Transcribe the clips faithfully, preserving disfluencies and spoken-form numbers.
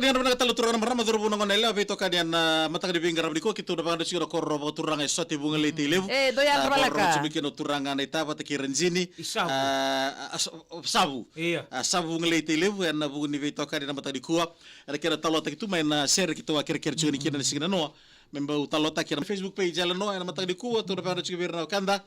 Ni yadra vinaka tale turaga na marama, cauravou, na gone yalewa, veitokani ena mataka ni veiqaravi nikua. Keitou na vakadreti tiko na koro vakaturaga e Sote Vugalei Tailevu. E, dou yadra. A, vakadreti tiko mai kina o turaga na iTaukei Rajini. I Savu. A, a, a, Savu. Ia. A, Savu Vugalei Tailevu, ena vuku ni veitokani ena mataka nikua. Ena kena talotaki tu mai na sere keitou a kerekere tiko yani kina na siga nanoa. Me bau talotaki ena Facebook page yalewa ena mataka nikua, tou na vakadreti tiko vei ira na wekada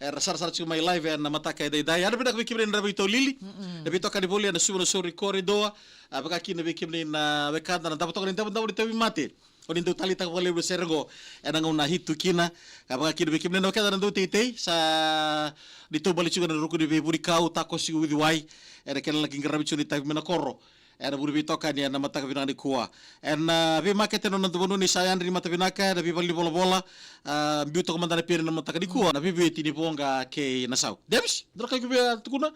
era sarasara tiko mai live ena mataka edaidai. Yadra vinaka vei kemuni na veitaulili, na veitokani voli ena Suva na Sori Corridor. A, vaka kina vei kemuni na wekada na davo toka ni davodavo ni tauvimate. O ni dau taleitaka vakalevu na sere oqo ena gauna e tu kina. A, vaka kina vei kemuni na wekada na dau teitei, sa ni taubale tiko ena ruku ni veivunikau, takosi, uciwai. Ena kena laki qaravi tiko ni tavi mai na koro. Ena vuku ni veitokani ena mataka vinaka nikua. Ena, a, veimakete ena noda vanua ni sa yadra ni mata vinaka, ena veivale ni volavola, a, biu toka mada na peni ena mataka nikua. Na veivueti ni Voqa kei Nasau. Davis, dua na ka iko via tukuna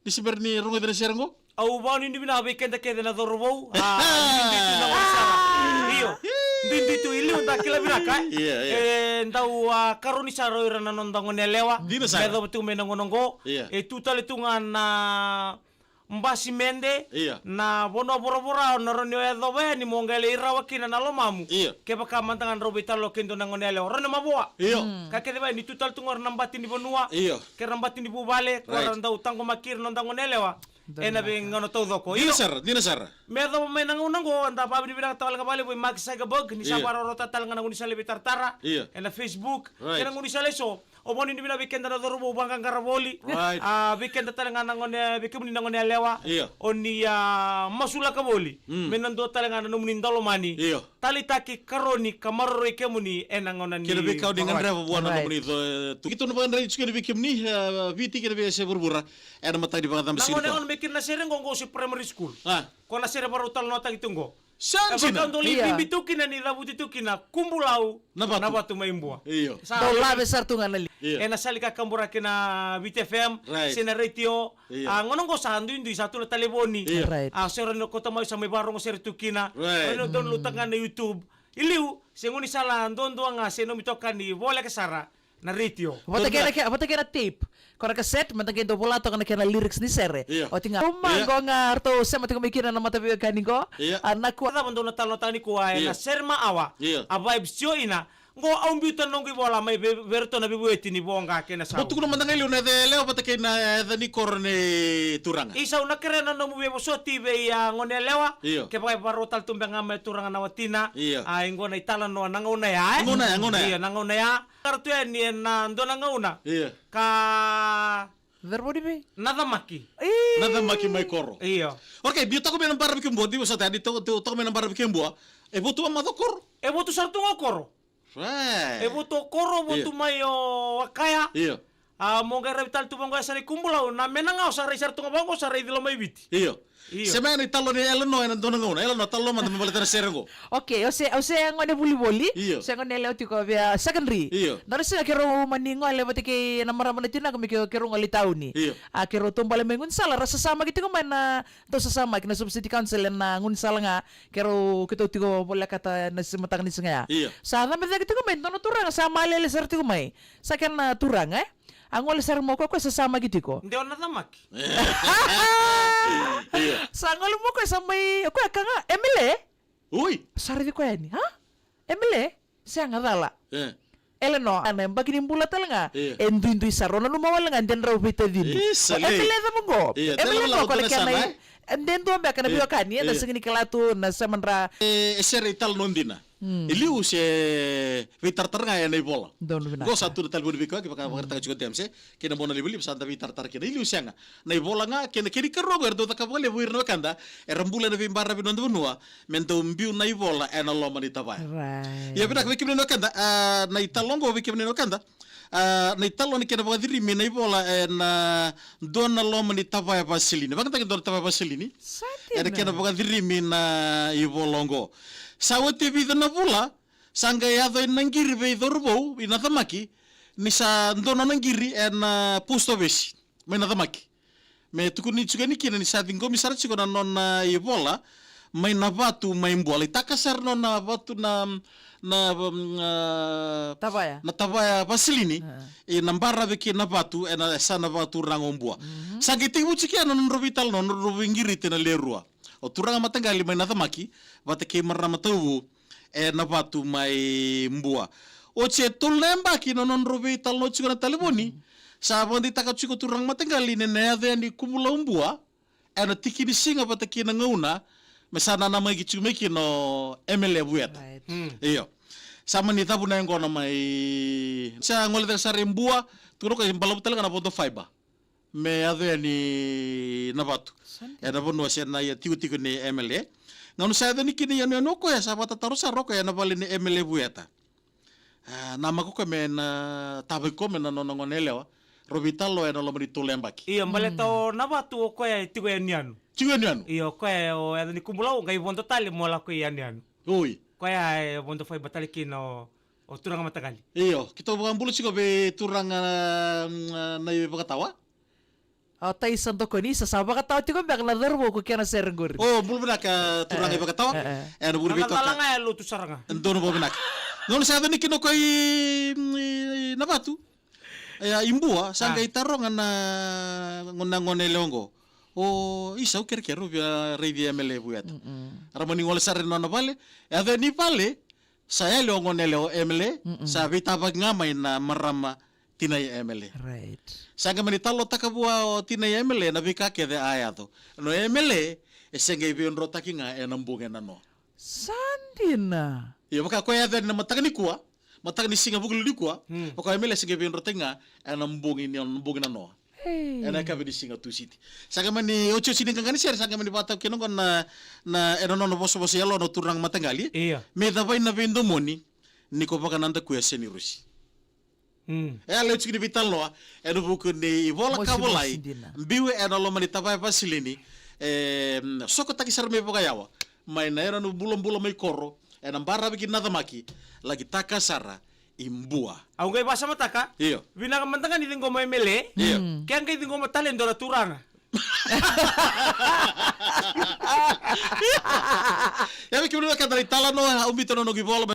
ni se bera ni rogoci na sere oqo? Au vakanuinui vinaka vei keda kece na cauravou. A, duidui tu na gone sara. Io. Duidui tu, i liu da kila vinaka, e? Ia, ia. E dau, a, karoni sara o ira na noda gone yalewa. Dina sara. Me yacova tu mai na gauna oqo. Ia. E tu tale tu ga na basimede, ia, na vanua voravora, o na rawa ni o yacova yani mo qai lai rawa kina na lomamu. Ia. Kevaka mada ga drau veitalanoa kei dua na gone yalewa, rawa ni mavoa. Io. Mm. Ka kece vaya ni tu tale tu ga o ira na bati ni vanua. Io. Kei ira na bati ni vuvale, ko, right, ra dau taqomaki ira na noda gone yalewa. Dua na ka. Ena veigauna taucoko. Dina sara, dina sara. Me yacova mai na gauna oqo, da vakavinavinaka tale ga vakalevu vei Mark Zuckerberg, ni sa, ia, vakarautaka tale ga na gaunisala veitaratara. Ia. Ena Facebook. Right. Kei na gaunisala eso. Au vakanuinui vinaka vei keda na cauravou vaqaqara voli. Right. A, vei keda tale ga na gone, vei kemuni na gone yalewa. Io. O ni, a, masulaka voli. Mm. Me na dua tale ga na nomuni daulomani. Io. Taleitaki, karoni ka maroroi kemuni ena gauna ni. Kei na veika o ni gadreva vua na, right, nomuni, e, tu. Keitou na vakadreti tiko yani vei kemuni, e, Viti kei na veiyasai vuravura. Ena mataka ni vakacaba siga nikua. Na gauna, gauna me kina na sere oqo, oqo se primary school. A. Ko na sere vakarau talanoataki tu oqo. Sa dina. E vaka dau lai, ia, bibi tu kina ni cavuti tu kina Kubulau na vatu, na vatu mai Bua. Io. Sa dau lave sara tu ga na li. Io. Ena sala ni kakaburaki na Viti F M, right, se na retio. Io. A, gauna oqo sa duidui, sa tu na talevoni. Io. Right. A, se o rawa ni kauta mai, sa mai vakarogo sere tu kina. Right. Rawa ni o download-taka ga na YouTube. I liu, se gaunisala duadua ga se nomu itokani voleka sara. Na retio. Vata kei na, vata kei na tape. Ko na cassette, meda qai dau vola toka na kena lyrics ni sere. Io. Oti ga. Io. Uma, qo ga ratou sema tiko mai kina na mataveiwekani qo. Io. A, na kua. Cava dou na talanoataka nikua, io, ena sere ma awa. Io. A vibes tio ina. Qo au biuta na noqu ivola mai vei, vei iratou na veivueti ni Voqa kei Nasau. Mo tukuna mada ga i liu na yaca yalewa vata kei na yaca ni koro nei turaga. Isa, au na kerea na nomu veivosoti vei, a, gone yalewa. Io. Kevaka e vakarau tale tu beka ga mai turaga na watina. Io. A, i qo na italanoa na gauna ya, e? Gauna ya, gauna ya. Io, na gauna ya. Kara tu yani ena dua na gauna. Io. Ka. Cauravou ni vei? Na camaki. Ii. Na camaki mai koro. Io. Okay, ni toka mai na baravi kei Bua, di vosota, ni to-, to-, toka mai na baravi kei Bua. E votu vamaca o koro? E votu sara tu ga o koro. Right. E votu o koro, votu, io, mai o Wakaya. Io. A, mo qai ravi tale tu vaqo e yasa ni Kubulau, na mena ga o sa rai sara tu ga vaqo, sa rai cila mai Viti. Io. Io. Se mai na italanoa nei Elenoa ena dua na gauna. Elenoa, talanoa mada me baleta na sere qo. Okay, o se, o se gone volivoli. Io. Se gone yalewa tiko via secondary. Io. Na rasi ga keirau mani gole vata kei na marama na tinaqu me kei, keirau gole i tauni. Io. A, keirau taubale mai gaunisala, ra sasamaki tiko mai na, dau sasamaki na Suva City Council ena gaunisala ga, keirau, keitou tiko volekata na si-, mataka ni siga ya. Io. Sa cabe cake tiko mai dua na turaga, sa malele sara tiko mai. Sa kena turaga, e? A gole sara mai o koya, o koya sa sasamaki tiko. De o na camaki. Io. Sa gole mai o koya sa mai, o koya ka ga, Emily? Oi. Sa raici koya yani, ha? Emily? Sega, cala. E. Elenoa, na yabaki ni bula tale ga. Io. E duidui sara, o nanuma wale ga de drau veitacini. Isa, o Emily, cava qo? Io, Emily, cava qo, o koya na kena, e? E de dua beka na veiwekani, e, na sega ni kila tu na sema dra. E, e sere italanoa dina. Mm. E liu se veitaratara ga ena ivola. Donu vinaka. Qo sa tu na talevoni vei koya, kevaka vakaraitaka tiko o James, e? Kei na monalivaliva sa da veitaratara kina. E liu sega. Na ivola ga, kei na, kena ikarua qo, era dau cakava vakalevu o ira na wekada era bula ena veibaravi ni noda vanua, me dau biu na ivola ena loma ni tavaya. Right. Ia vinaka vei kemuni na wekada, a, na italanoa qo vei kemuni na wekada. A, na italanoa ni kena vakacirimi na ivola ena dua na loma ni tavaya vaselini. Vakataki dua na tavaya vaselini. Sa dina. Ena kena vakacirimi na ivola oqo. Sa oti e vica na vula, sa qai yaco na qiri vei cauravou i Nacamaki, ni sa dua na nona qiri ena post office mai Nacamaki. Me tukuni tiko yani kina ni sa ciqomi sara tiko na nona ivola mai Navatu mai Bua. Lai taka sara na nona vatu na, na, mm, a, tavaya, na tavaya vaselini, a, ena baravi kei Navatu, ena yasana vakaturaga o Bua. Mhm. Sa qai tekivu tiko ya na nodrau veitalanoa, nodrau veiqiriti na lewe rua. O turaga mataqali mai Nacamaki vata kei marama tauvu e Navatu mai Bua. Oti e tolu na yabaki na nodrau veitalanoa tiko na talevoni. Sa vakadeitaka tiko turaga mataqali ni na yaco yani Kubulau Bua ena tiki ni siga vata kei na gauna me sa nanamaki tiko mai kina o M L A Vueta. Right. Mm. Io. Sa mani cavu na yaqona mai, sa gole cake sara i Bua, tukuna o koya e balavu tale ga na vodo fiber me yaco yani Navatu. Sa dina. Ena vanua se na ia tikotiko ni M L A. Gauna sa yaco yani kina i yanuyanu o koya, sa vakatataro sara o koya ena vale ni M L A Vueta. A, namaka o koya me na tavaki koya mai na nona gone yalewa. Rau veitalanoa ena loma ni tolu na yabaki. Io, baleta o Navatu o koya e tiko e yanuyanu. Tiko e yanuyanu? Io, o koya o yaco ni Kubulau, qai vodo tale mo lako i yanuyanu. Oi. Koya e vodo fiber tale kina o, o turaga mataqali. Io, keitou vakabula tiko vei turaga, mm, na ivakatawa. O Taisa Dokoni, sa sa vakatawa tiko beka na cauravou ko kena sere qori. O, bula vinaka turaga ivakatawa. E, e, e. E, na vuri vei toka. Na cala ga e lotu sara ga. Donu vakavinaka. Gauna sa yaco yani kina o koya i, i, i Navatu. E, i Bua, sa qai taroga na, na gone yalewa oqo. O, isa, au kerekere, au via raici M L A Vueta. Mm-mm. Ra mani gole sara ena nona vale. E yaco yani vale, sa yali o gone yalewa o M L A, mm-mm, sa veitavaki ga mai na marama tinai M L A. Right. Sa qai mani talanoataka vua o tinai M L A na veika kece a yaco. Na M L A e se qai veiyadrautaki ga ena bogi e nanoa. Sa dina. Ia vaka koya e yaco yani na mataka nikua, mataka ni siga Vukelulu nikua, mm, vaka o M L A e se qai veiyadrautaki ga ena bogi ni, bogi nanoa. Hey. Ena yakavi ni siga Tusiti. Sa qai mani otioti ni qaqa ni sere, sa qai mani vakatau kina oqo na, na, ena nona vosavosa yalona o turaga mataqali. Io. Me cavai na veidomoni ni ko vakanadakuya Senirusi. Mm. E a lewe tiko ni veitalanoa ena vuku ni ivola ka volai. Mosi, mosi dina. Biu ena loma ni tavaya vasilini. E, mm, sokotaki sara mai vakayawa mai na yanuyanu bulabula mai koro, ena baravi ki Nacamaki, laki taka sara i Bua. Au qai vakasamataka. Io. Vinaka mada ga ni ciqoma o M L A. Io. Mm. Ke a qai ciqoma tale e dua na turaga. Ia vei kemuni na keda na italanoa, au biuta na noqu ivola.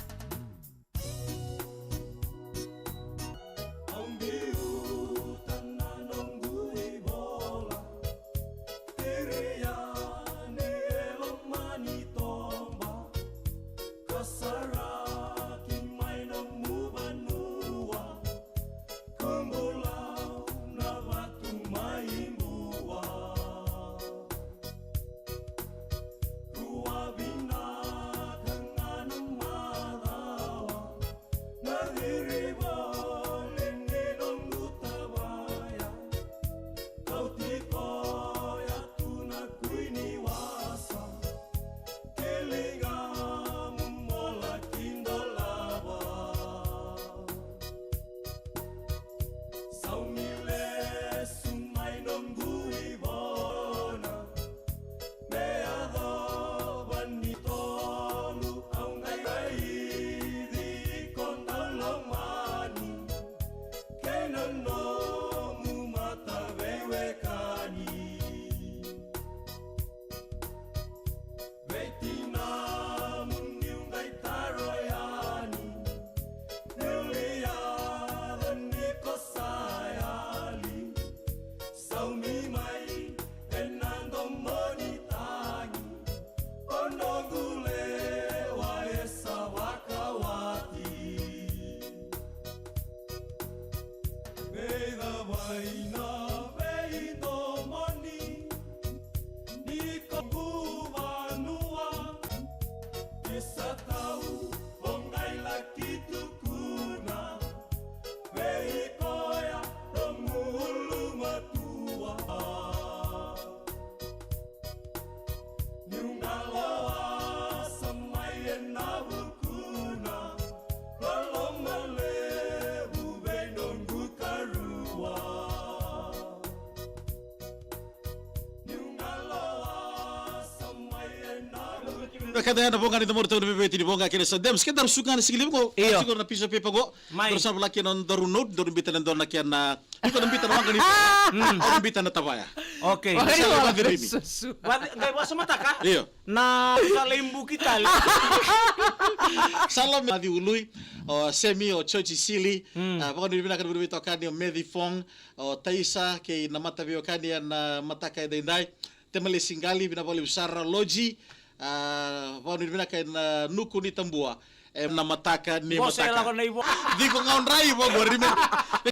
Kada na voqa ni tamori tau na veveti ni voqa kena sa dems. Kedaru suka na siga levu qo. Io. Tiko na piece of paper qo. Mai. Daru sa volai kina nodaru note, daru bita na dua na kena. Iko na bita na waqa ni. Mm. Au na bita na tavaya. Okay. Waqa ni. Sa waqa ni. Susu. Qai vakasamataka. Io. Na sala i Buki tale. Sala me Maci Ului, o Semi, o George Sili, mm, a, vakanuinui vinaka na veiwekani o Meci Fong, o Taisa, kei na mataveiwekani ena mataka edaidai. Temalesi Qali, vinaka vakalevu sara. Loji, a, vakavinavinaka ena nuku ni tabua. E na mataka ni Bose mataka. Lako na ivo. Ciko ga o drai ivo qori me.